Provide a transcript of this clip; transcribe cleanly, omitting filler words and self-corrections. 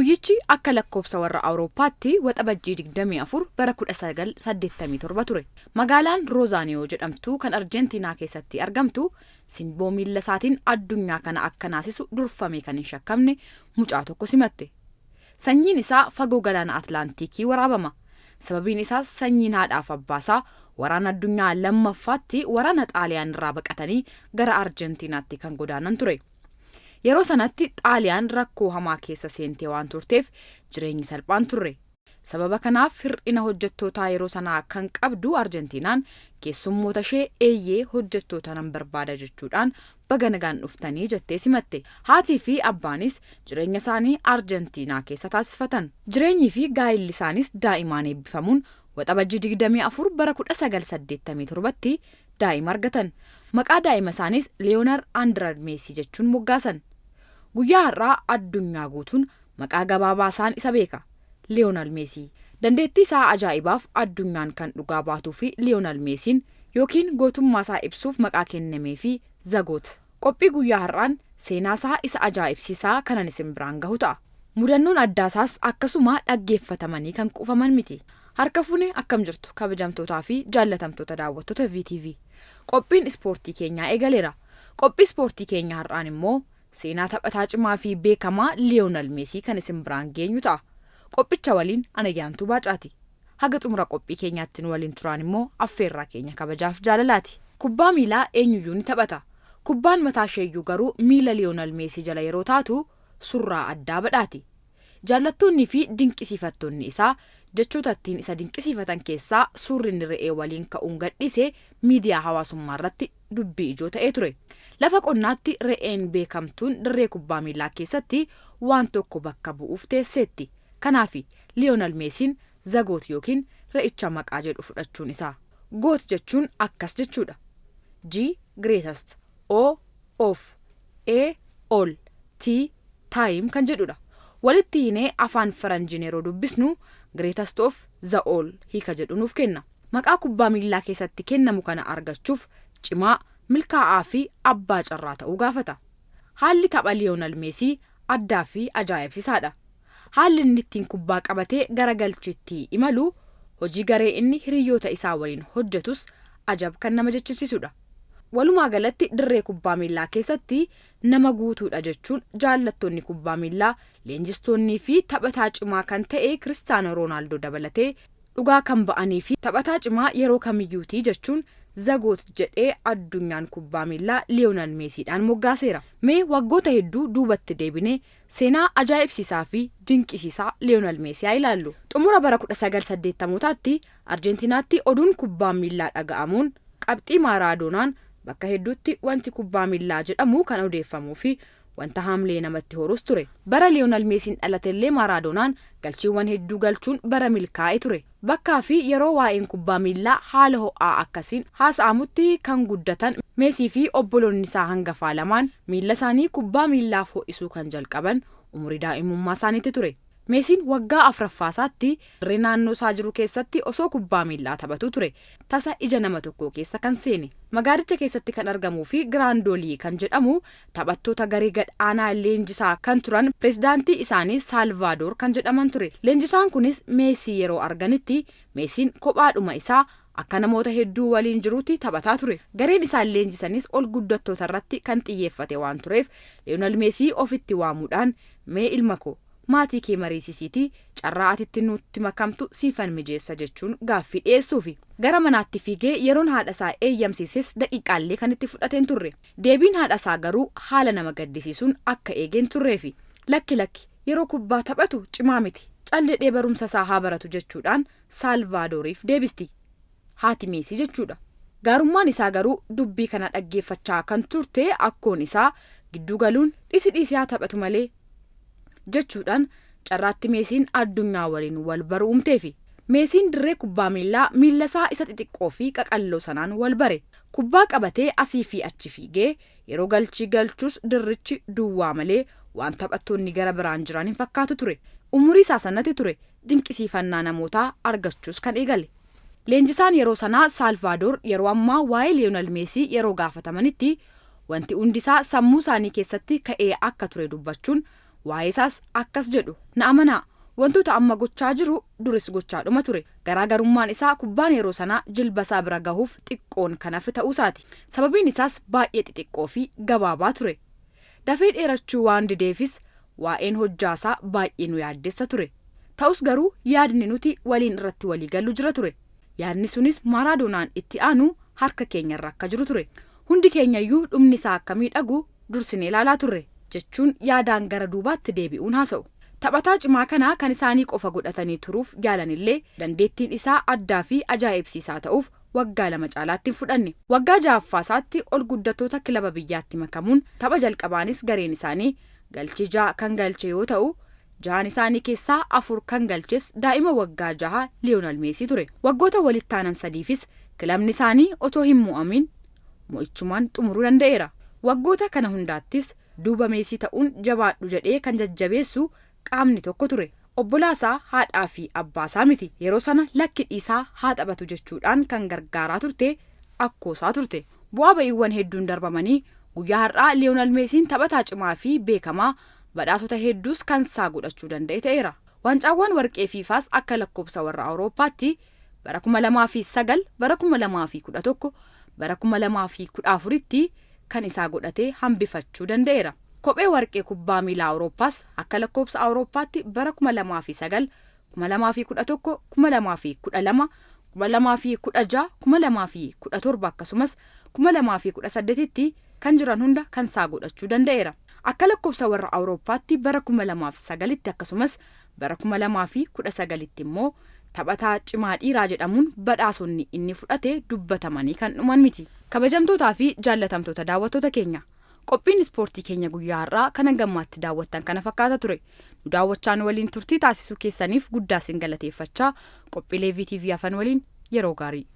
Guyyichi akka lakkoofsa warra Awurooppaatti Waxabajjii 24 bara 1987 ture. Magaalaan Roozaaniyoo jedhamtu kan Arjentiinaa keessatti argamtu simboo miilla isaatiin addunyaa kana akka naasisu durfamee kan hin shakkamne mucaa tokko simatte. Sanyiin isaa fagoo galaana Atlaantiikii waraabama. Sababiin isaas sanyiin haadhaaf abbaasaa waraana addunyaa lammaffaatti waraana Xaaliyaan irraa baqatanii gara Arjentiinaatti kan godaanan ture. Yeroo sanatti Xaaliyaan rakkoo hamaa keessa seentee waan turteef jireenyi salphaan turre. Sababa kanaaf hir'ina hojjettootaa yeroo sanaa kan qabdu Arjentiinaan keessummoota ishee eeyyee hojjettoota nan barbaada jechuudhaan baga nagaan dhuftanii jettee simatte. Haatii fi abbaanis jireenya isaanii Arjentiinaa keessa taasifatan. Jireenyii fi gaa'illi isaanis daa'imaan eebbifamuun Waxabajjii 24 bara 1987tti daa'ima argatan. Maqaa daa'ima isaaniis Leeyonar Andirad Meesii jechuun moggaasan. Guyyaa har'aa addunyaa guutuun maqaa gabaabaa isaan isa beeka. Liyoonal Meesii. Dandeettii isaa ajaa'ibaaf addunyaan kan dhugaa baatuu fi Liyoonal Meesiin yookiin gootummaa isaa ibsuuf maqaa kennameefii The Goat. Qophii guyyaa har'aan seenaa isaa isa ajaa'ibsiisaa kanan isin biraan gahu ta'a. Mudannoon addaa isaas akkasuma dhaggeeffatamanii kan quufaman miti. Harka fuune akkam jirtu kabajamtootaa fi jaallatamtoota daawwattoota VTV. Qophiin ispoortii keenyaa eegaleera. Qophii ispoortii keenya har'aan immoo seenaa taphataa cimaa fi beekamaa Liyoonal Meesii kan isin biraan geenyu ta'a. Qophicha waliin ana Ayyaantuu Baacaati. Haga xumura qophii keenyaatti nu waliin turaan immoo affeerraa keenya kabajaaf jaalalaati. Kubbaa miilaa eenyuyyuu ni taphata. Kubbaan mataa isheeyyuu garuu miila Liyoonal Meesii jala yeroo taatu surraa addaa badhaati. Jaallattoonnii fi dinqisiifattoonni isaa jechoota ittiin isa dinqisiifatan keessaa suurri inni re'ee waliin ka'uun gadhiise miidiyaa hawaasummaa irratti dubbii ijoo ta'ee ture. Lafa qonnaatti re'een beekamtuun dirree kubbaa miilaa keessatti waan tokko bakka bu'uuf teesseetti. Kanaafi Liyoonal Meesiin The Goat yookiin re'icha maqaa jedhu fudhachuun isaa. Goat jechuun akkas jechuudha. G greatest, O of, A all, T time kan jedhudha. Walitti hiinee afaan faranjiin yeroo dubbisnu greatest of the all hiika jedhu nuuf kenna. Maqaa kubbaa miillaa keessatti kennamu kana argachuuf cimaa, milkaa'aa fi abbaa carraa ta'uu gaafata. Haalli tapha Liyoonal Meesii addaa fi ajaa'ibsiisaadha. Haalli inni ittiin kubbaa qabatee gara galchiitti imalu, hojii garee inni hiriyyoota isaa waliin hojjetus ajab kan nama jechisiisudha. Walumaa galatti dirree kubbaa miillaa keessatti nama guutuudha jechuun jaallattoonni kubbaa miillaa, leenjistoonnii fi taphataa cimaa kan ta'e Kiristaanoo Roonaaldoo dabalatee dhugaa kan ba'anii fi taphataa cimaa yeroo kamiyyuutii jechuun The Goat jedhee addunyaan kubbaa miillaa Liyoonal Meesiidhaan moggaaseera. Mee waggoota hedduu duubatti deebinee seenaa ajaa'ibsiisaa fi dinqisiisaa Liyoonal Meesii haa ilaallu. Xumura bara 1980mootaatti Arjentiinaatti oduun kubbaa miillaa dhaga'amuun qabxii Maaraadoonaan bakka hedduutti wanti kubbaa miillaa jedhamu kan odeeffamuu fi wanta haamlee namatti horus ture. Bara Liyoonal Meesiin dhalatellee Maaraadoonaan galchiiwwan hedduu galchuun bara milkaa'e ture. Bakkaa fi yeroo waa'een kubbaa miillaa haala ho'aa akkasiin haasa'amutti kan guddatan Meesii fi obboloonni isaa hangafaa lamaan miilla isaanii kubbaa miillaaf ho'isuu kan jalqaban umurii daa'imummaa isaaniitti ture. Meesiin waggaa afraffaa isaatti dirree naannoo isaa jiru keessatti osoo kubbaa miillaa taphatuu ture tasa ija nama tokkoo keessa kan seene. Magaalicha keessatti kan argamuu fi Giraandoolii kan jedhamu taphattoota garee gad aanaa leenjisaa kan turan pirezidaantii isaanii Saalvaadoor kan jedhaman ture. Leenjisaan kunis Meesii yeroo arganitti Meesiin kophaadhuma isaa akka namoota hedduu waliin jiruutti taphataa ture. Gareen isaan leenjisanis ol guddattoota irratti kan xiyyeeffate waan tureef Liyoonal Meesii ofitti waamuudhaan mee ilma koo maatii kee mariisisiitii carraa atitti nutti makamtu siifan mijeessa jechuun gaaffii dhiyeessuufi. Gara manaatti fiigee yeroon haadha isaa eeyyamsiises daqiiqaallee kan itti fudhateen turre. Deebiin haadha isaa garuu haala nama gaddisiisuun akka eegeen turreefi. Lakki lakki yeroo kubbaa taphatu cimaa miti. Cal jedhee barumsa isaa haa baratu jechuudhaan Saalvaadooriif deebisti. Haati Meesii jechuudha. Gaarummaan isaa garuu dubbii kana dhaggeeffachaa kan turte akkoon isaa gidduu galuun dhisi dhiisi haa taphatu malee jechuudhaan carraatti Meesiin addunyaa waliin wal baru uumteefi. Meesiin dirree kubbaa miillaa miillasaa isa xixiqqoo fi qaqalloo sanaan wal bare. Kubbaa qabatee asii fi achi fiigee yeroo galchii galchus dirrichi duwwaa malee waan taphattoonni gara biraan jiran hin fakkaatu ture. Umurii isaa sanatti ture dinqisiifannaa namootaa argachuus kan eegale. Leenjisaan yeroo sanaa Saalvaadoor yeroo ammaa waa'ee Liyoonal Meesii yeroo gaafatamanitti wanti hundisaa sammuu isaanii keessatti ka'ee akka ture dubbachuun Waa'ee isaas akkas jedhu. Na amanaa, wantoota amma gochaa jiru duris gochaadhuma ture. Garaagarummaan isaa kubbaan yeroo sanaa jilba isaa bira gahuuf xiqqoon kan hafe ta'uu isaati. Sababiin isaas baay'ee xixiqqoo fi gabaabaa ture. Dafee dheerachuu waan dideefis waa'een hojjaasaa baay'ee nu yaaddessa ture. Ta'us garuu yaadni nuti waliin irratti walii gallu jira ture. Yaadni sunis Maaraadoonaan itti aanu harka keenyarra akka jiru ture. Hundi keenyayyuu dhumni isaa akka miidhagu dursinee ilaalaa turre jechuun yaadaan gara duubaatti deebi'uun haasa'u. Taphataa cimaa kana kan isaanii qofa godhatanii turuuf yaalanillee dandeettiin isaa addaa fi ajaa'ibsiisaa ta'uuf waggaa 2 caalaatti hin fudhanne. Waggaa 6ffaa isaatti ol guddattoota kilaba biyyaatti makamuun tapha jalqabaanis gareen isaanii galchii 6 kan galche yoo ta'u, jahan isaanii keessaa 4 kan galches daa'ima waggaa jahaa Liyoonal Meesii ture. Waggoota walitti aanan sadiifis kilabni isaanii otoo hin mo'amiin mo'ichumaan xumuruu danda'eera. Waggoota kana hundaattis duuba Meesii ta'uun jabaadhu jedhee kan jajjabeessu qaamni tokko ture. Obbolaasaa, haadhaa fi abbaasaa miti. Yeroo sana lakki dhiisaa haa taphatu jechuudhaan kan gargaaraa turte akkoosaa turte. Bu'aa ba'iiwwan hedduun darbamanii guyyaa har'aa Liyoonal Meesiin taphataa cimaa fi beekamaa badhaasota hedduus kansaa godhachuu danda'e ta'eera. Waancaawwan warqee Fiifaas akka lakkoofsa warra Awurooppaatti bara 2009, bara 2011, bara 2014tti kan isaa godhatee hambifachuu danda'eera. Kophee warqee kubbaa miilaa Awurooppaas akka lakkoofsa Awurooppaatti bara 2009, 2011, 2012, 2016, 2017 akkasumas 2018tti kan jiran hunda kansaa godhachuu danda'eera. Akka lakkoofsa warra Awurooppaatti bara 2009tti akkasumas bara 2019tti immoo taphataa cimaa dhiiraa jedhamuun badhaasonni inni fudhate dubbatamanii kan dhuman miti. Kabajamtootaa fi jaallatamtoota daawwattoota keenya, qophiin ispoortii keenya guyyaa har'aa kan hangammaatti daawwattan kana fakkaata ture. Nu daawwachaan waliin turtii taasisuu keessaniif guddaa isin galateeffachaa qophiilee VTV hafan waliin yeroo gaarii.